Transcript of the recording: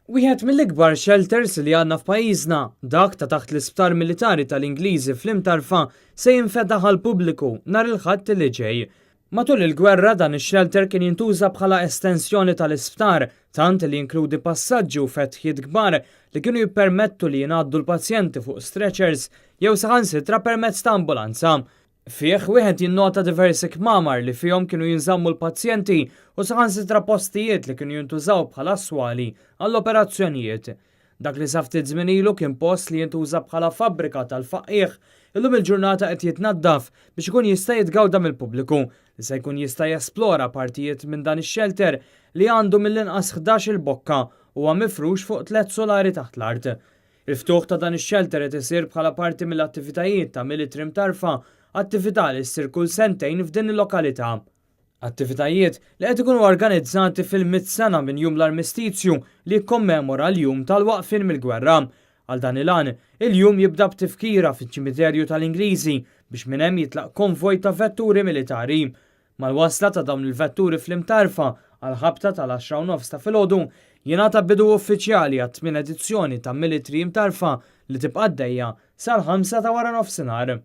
Wieħed mill-ikbar shelters li għandna f'pajjiżna, dak ta' taħt l-Isptar Militari tal-Ingliżi fl-Imtarfa, se jinfetaħ għall-pubbliku nhar il-Ħadd li ġej. Matul il-gwerra dan ix-shelter kien jintuża bħala estensjoni tal-isptar, tant li jinkludi passaġġi u fetħiet kbar li kienu jippermettu li jingħaddu l-pazjenti fuq stretchers jew saħansitra permezz ta' ambulanza. Fih wieħed jinnota diversi kmamar li fihom kienu jinżammu l-pazjenti u saħansitra postijiet li kienu jintużaw bħala swali għall-operazzjonijiet. Dak li sa ftit żmien ilu kien post li jintuża bħala fabbrika tal-faqqiegħ, illum il-ġurnata qed jitnaddaf biex ikun jista' jitgawda mill-pubbliku li se jkun jista' jesplora partijiet minn dan ix-shelter li għandu mill-inqas 11-il bokka u huwa mifrux fuq tliet sulari taħt l-art. Il-ftuħ ta' dan ix-shelter qed isir bħala parti mill-attivitajiet ta' Military Mtarfa, attività li ssir kull sentejn f'din il-lokalità. Attivitajiet li qed ikunu organizzati fil-mitt sena minn Jum l-Armistizju li jikkommemora l-jum tal-waqfien mill-gwerra. Għal dan il-għan, il-jum jibda b'tifkira fiċ-ċimiterju tal-Ingliżi biex minn hemm jitlaq konvoj ta' vetturi militari. Mal-wasla ta' dawn il-vetturi fl-Imtarfa għall-ħabta tal-10:30 ta' filgħodu, jingħata bidu uffiċjali għat-tmien edizzjoni ta' Military Imtarfa li tibqa' għaddejja sal-5 ta' waranofsinhar.